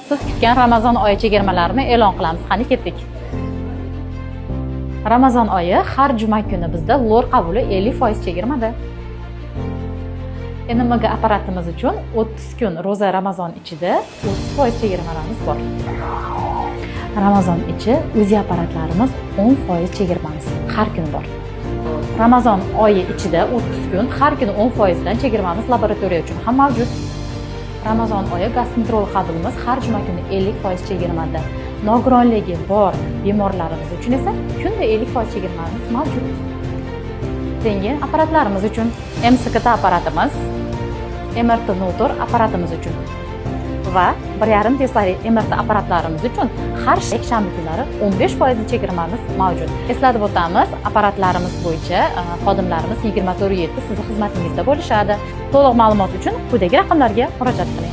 Siz kutgan Ramazon oyi chegirmalarini e'lon qilamiz. Qani, ketdik. Ramazon oyi har juma kuni bizda LOR qabuli 50% chegirmada. НМГ apparatimiz uchun 30 kun ro'za Ramazon ichida 30% chegirmalarimiz bor. Ramazon ichi УЗИ apparatlarimiz 10% chegirmamiz har kuni bor. Ramazon oyi ichida 30 kun har kuni 10% dan chegirmamiz laboratoriya uchun ham mavjud. Ramazon oyi gastroenterolog qabulimiz har juma kuni 50% chegirmada. Nogironligi bor bemorlarimiz uchun esa kunda 50% chegirmamiz mavjud. Rentgen apparatlarimiz uchun, МСКТ apparatimiz, MRT 04 apparatimiz uchun va 1,5 Teslali MRT apparatlarimiz uchun har yakshanba kunlari 15% chegirmamiz mavjud. Eslatib o'tamiz, apparatlarimiz bo'yicha xodimlarimiz 24/7 sizni xizmatingizda bo'lishadi. To'liq ma'lumot uchun quyidagi raqamlarga murojaat qiling.